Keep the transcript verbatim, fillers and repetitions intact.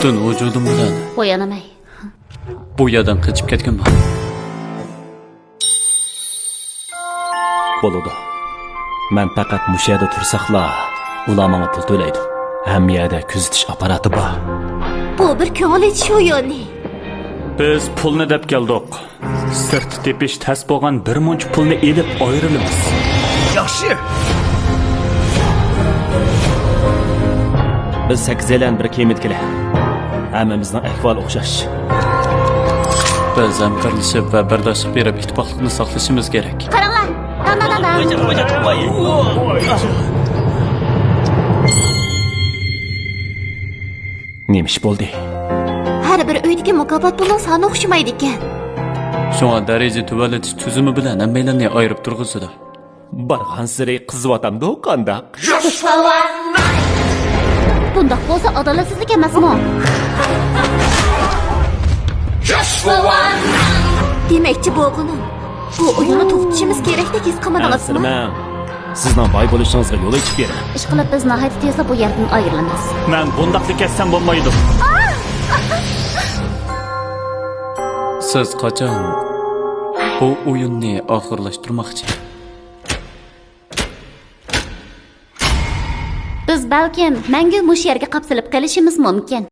پۈتۈن ۋۇجۇدۇم بىلەن بۇ يەردىن قېچىپ كەتكۈم بار. بولىدۇ. مەن پەقەت مۇشۇ يەردە تۇرساقلا، ئۇلار ماڭا پۇل تۆلەيدۇ. ھەممە يەردە كۆزىتىش ئاپپاراتى بار. بۇ بىر كۆڭۈل ئېچىش ئويۇنى. بىز پۇلنى دەپ كەلدۇق. سىرتتا تېپىش تەس بولغان بىر مۇنچە پۇلنى ئېلىپ ئايرىلىمىز. ياخشى. بىز سەككىزەيلەن بىر كېمىدىكىلەر. ھەممىمىزنىڭ ئەھۋالى ئوخشاش. بىز ھەمكارلىشىپ ۋە بەرداشلىق بېرىپ ئىتتىپاقلىقنى ساقلىشىمىز كېرەك. قاراڭلار! داڭ، داڭ، داڭ، داڭ! نېمە ئىش بولدى؟ ھەر بىر ئۆيدىكى مۇكاپات پۇلنىڭ سانى ئوخشىمايدىكەن. شۇڭا دەرىجە تۆۋەنلىتىش تۈزۈمى بىلەن ھەممەيلەننى ئايرىپ تۇرغۇزىدۇ. بارغانسېرى قىزىۋاتامدۇ قانداق؟ بۇنداق بولسا ئادالەتسىزلىك ئەمەسمۇ؟ دېمەكچى بولغىنىم، بۇ ئويۇننى توختىتىشىمىز كېرەكتەك ھېس قىلمىدىڭىزمۇ؟ ئەنسىرىمەڭ. سىزنىڭ باي بولۇشىڭىزغا يول ئېچىپ بېرىڭ. ئىشقىلىپ، بىز ناھايىتى تېزلا بۇ يەردىن ئايرىلىمىز. مەن بۇنداقلا كەتسەم بولمايدۇ. سىز قاچان بۇ ئويۇننى ئاخىرلاشتۇرماقچى؟ بىز بەلكىم مەڭگۈ مۇشۇ يەرگە قاپسىلىپ قېلىشىمىز مۇمكىن.